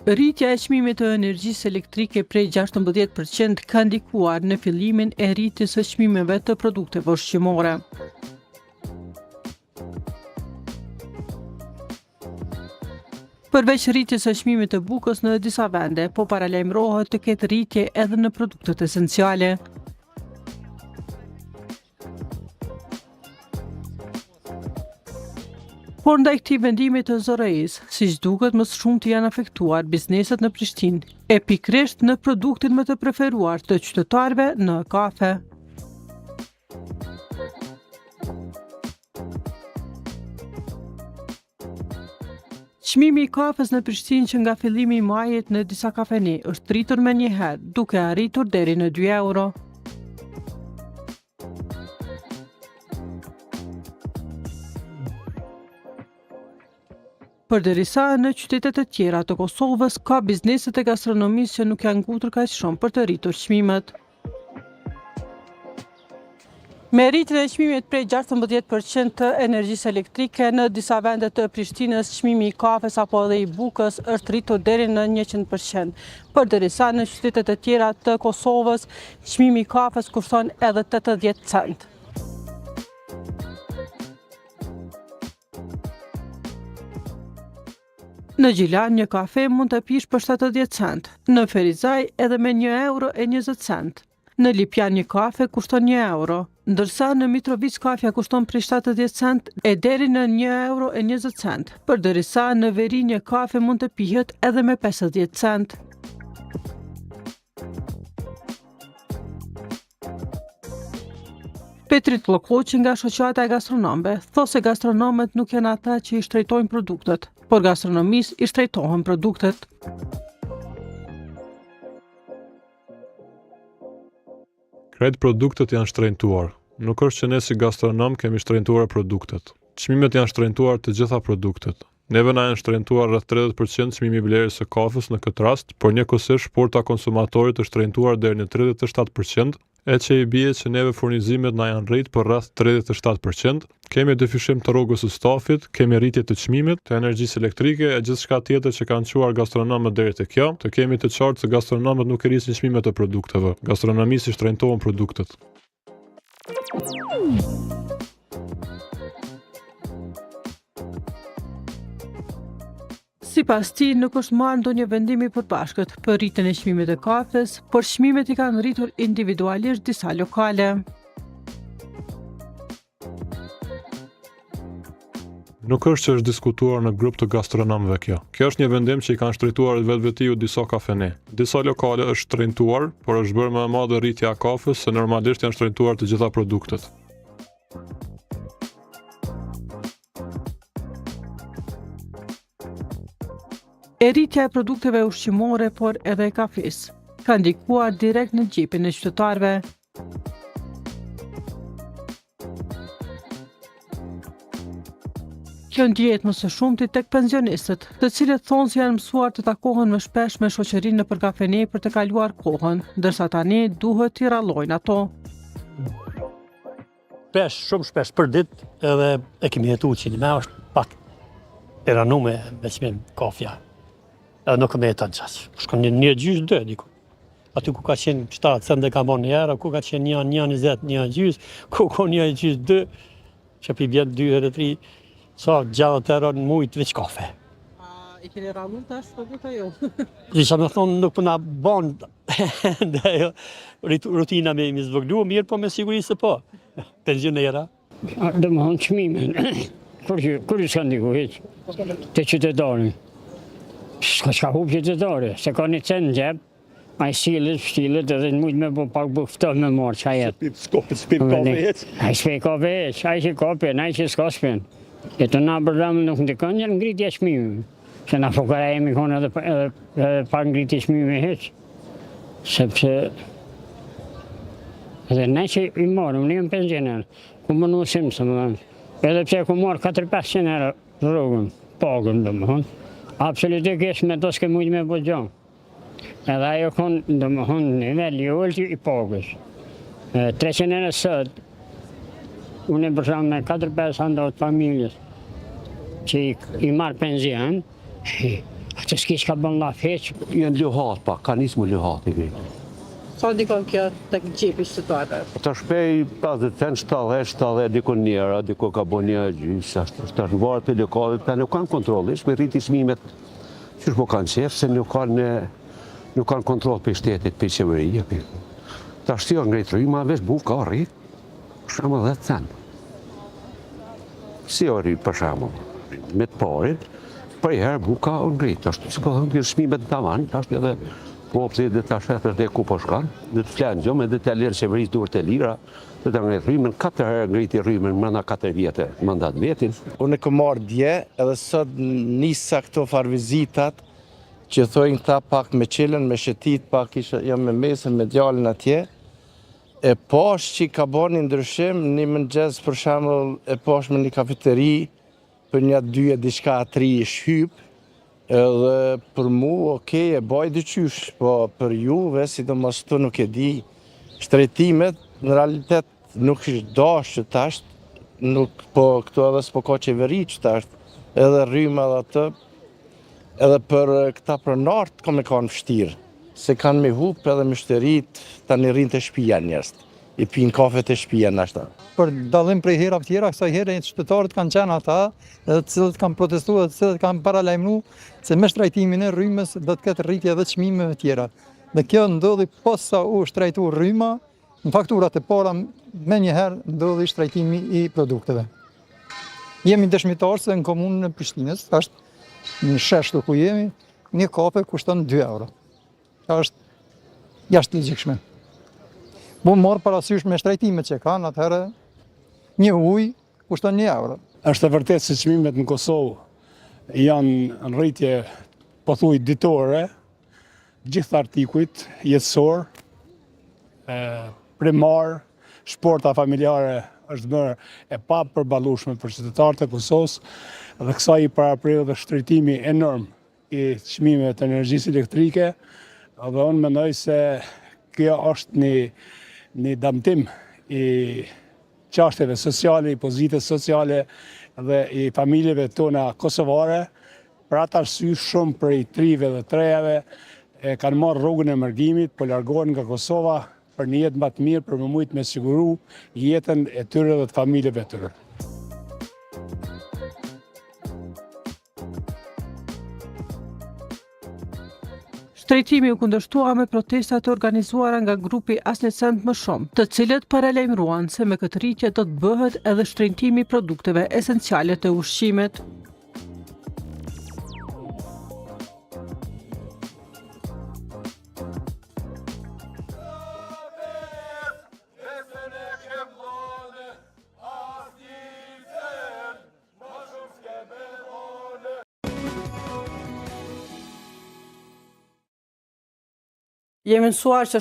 Rritja e çmimit të energjisë elektrike prej 16 për qind ka ndikuar në fillimin e rritjes së çmimeve të produkteve ushqimore. Përveç rritjes së çmimit të bukës në disa vende, po paralajmërohet të ketë rritje edhe në produktet esenciale. Por ndaj këtij vendimi të ZRrE-së, siç duket më së shumti janë afektuar bizneset në Prishtinë, e pikërisht në produktin më të preferuar të qytetarëve në kafe. Çmimi i kafes në Prishtinë që nga fillimi i majit në disa kafene është rritur menjëherë, duke arritur deri në 2 euro. Përderisa në qytetet e tjera të Kosovës ka bizneset e gastronomisë që nuk janë ngutur kaq shumë për të rritur çmimet. Me rritjen e çmimit prej 16% të energjisë elektrike në disa vende të Prishtinës, çmimi i kafes apo edhe i bukës është rritur deri në 100%. Përderisa në qytetet e tjera të Kosovës, çmimi i kafes kushton edhe 80 cent. Në Gjilan një kafe mund të pish për 70 cent, në Ferizaj edhe me 1 euro e 20 cent. Në Lipjan një kafe kushton 1 euro, ndërsa në Mitrovicë kafja kushton prej 70 cent e deri në 1 euro e 20 cent, përderisa në veri një kafe mund të pihet edhe me 50 cent. Petrit Kllokoqi nga Shoqata e Gastronomëve thotë se gastronomët nuk janë ata që i shtrejtojnë produktet, por gastronomisë i shtrejtohen produktet. Krejt produktet janë shtrenjtuar. Nuk është që ne si gastronom kemi shtrenjtuar produktet. Çmimet janë shtrenjtuar të gjitha produktet. Neve na janë shtrenjtuar rreth 30 për qind çmimi i blerjes së kafes në këtë rast, por njëkohësisht shporta e konsumatorit është shtrenjtuar deri në 37 për qind, e që i bie që neve furnizimet na janë rritë për rreth 37 për qind, kemi dyfishim të rrogës së stafit, kemi rritje të çmimit, të energjisë elektrike e gjithçka tjetër që kanë çuar gastronomët deri te kjo, të kemi të qartë se gastronomët nuk i rrisin çmimet e produkteve, gastronomisë i shtrenjtohen produktet. Sipas tij, nuk është marrë ndonjë vendim i përbashkët për rritjen e çmimit të kafes, por çmimet i kanë rritur individualisht disa lokale. Nuk është që është diskutuar në grup të gastronomëve kjo. Kjo është një vendim që i kanë shtrejtuar vetvetiu disa kafene. Disa lokale është shtrenjtuar, por është bërë më e madhe rritja e kafes se normalisht janë shtrenjtuar të gjitha produktet. E rritja e produkteve ushqimore, por edhe e kafes, ka ndikuar direkt në xhepin e qytetarëve. Kjo ndjehet më së shumti tek pensionistët, të cilët thonë se janë mësuar të takohen më shpesh me shoqërinë nëpër kafene për të kaluar kohën, ndërsa tani duhet t'i rrallojnë ato. Shpesh, shumë shpesh për ditë edhe e kemi jetu që një me është pak e ranume me çmim kafja. Edhe nuk më jeton qaq. Shkon një, një gjysë, dy, diku. Aty ku ka qenë 7 cent e ka bo një euro, ku ka qenë një, një 20, një gjysë, ku ka një gjysë, dy, që pi bjen dy herë tri, sa 60 euro në mujt veç kafe. A i keni rrallu tash, po do të jo? Isha me thonë, nuk po na bon Dhe jo, rutina me i zvoglu, mirë po me siguri se po, pensionera. Domethonë çmimin, kur që, kur që s'ka ndiku, hiç, te qytetari. S'ka çka hup qytetari, se ka një cent në xhep, ai sillet, pështillet edhe në mujtë me bo pak bukë ftohtë me marrë që jetë. S'pi kafe hiç. Ai s'pi kafe hiç, ai që ka pin, ai që s'ka s'pin. E te na për shembull nuk ndikon një ngritja e çmimit. Se na fukara jemi konë edhe, edhe, edhe pa ngritje çmimi hiç. Sepse edhe ne që i marrim, unë jam pensioner, ku më nësim, se më dhënë, edhe pse ku marrë 4-500 euro rrogën, pagën, domethonë, absolutisht me to s'ke mujtë me bo gjo. Edhe ajo konë, domethonë, nivel i ulët i pagës. 300 euro sot, unë e për shembull me 4-5 anëtarë të familjes, që i, i marr penzion, Atë s'ki çka bën llaf hiç. Janë luhat pak, ka nisë mu luhat i grejt. Sa ndikon kjo tek xhepi i qytetarëve? Tash pej 50 cent, 70, 70, diku një euro, diku ka bo një gjysë, ashtu, tash varet prej lokalit, ta nuk kanë kontroll, ish me rriti çmimet, qysh po kanë qef, se nuk kanë, nuk kanë kontroll prej shtetit, prej qeverie, prej. Tash si o ngrejt rryma, veç buka o rrit, Për shembull 10 cent. Si o rrit për shembull, me të parin, përnjëherë buka o ngrit, ashtu si po thonë që çmimet në tavan, tash edhe populli dhe ta sheh dhe ku po shkon, dhe të flenë gjumë, dhe të lërë qeverisë duart e lira, dhe të ngrit rrymën, katër herë ngriti rrymën mrena katër vjetë mandat vetin. Unë e kom marrë dje edhe sot nisa këto farë vizitat që thojnë këta pak me çelën, me shëtit, pak isha jam me mesën, me djalin atje, E pash që ka bo një ndryshim, një mëngjes për shembull e pash me një kafeteri për nja dy e diçka a tri ish hyp, edhe për mu okej e baj diqysh, po për juve sidomos këtu nuk e di, shtrejtimet në realitet nuk ish dashtë që tash, nuk po këtu edhe s'po ka qeveri që tash, edhe rryma edhe atë, Edhe për këta pronarët ka me kanë vështirë, se kanë me hup edhe myshterit, tani rrinë te shpia njerëzit, i pinë kafe te shpia nashta. Për dallim prej herave tjera, kësaj here qytetarët kanë qenë ata edhe të cilët kanë protestuar dhe të cilët kanë paralajmëruar se me shtrajtimin e rrymës do të ketë rritje edhe çmimeve tjera. Dhe kjo ndodhi posa u shtrajtu rryma, Në fakturat e para menjëherë ndodhi shtrajtimi i produkteve. Jemi dëshmitarë se në komunën e Prishtinës, është në shesh këtu ku jemi, një kafe kushton 2 euro. Që është jashtëligjshme. Po marrë parasysh me shtrajtimet që kanë, atëherë një ujë kushton 1 euro. Është e vërtetë se çmimet në Kosovë janë në rritje pothuaj ditore, gjithë artikujt jetësor, primar, shporta familjare është bërë e papërballueshme për qytetarët e Kosovës dhe kësaj i parapriu dhe shtrejtimi enorm i çmimeve të energjisë elektrike dhe unë mendoj se kjo është një një damtim i çashtjeve sociale, i pozitës sociale dhe i familjeve tona kosovare Për atë arsye shumë prej të rinjve dhe të rejave e kanë marrë rrugën e mërgimit, po largohen nga Kosova për një jetë më të mirë, për me mujtë me siguru jetën e tyre dhe të familjeve të tyre. Shtrejtimi u kundërshtua me protesta të organizuara nga grupi Asnjë Cent Më Shumë, të cilët paralajmëruan se me këtë rritje do të bëhet edhe shtrenjtimi i produkteve esenciale të ushqimit. Jemi mësuar që.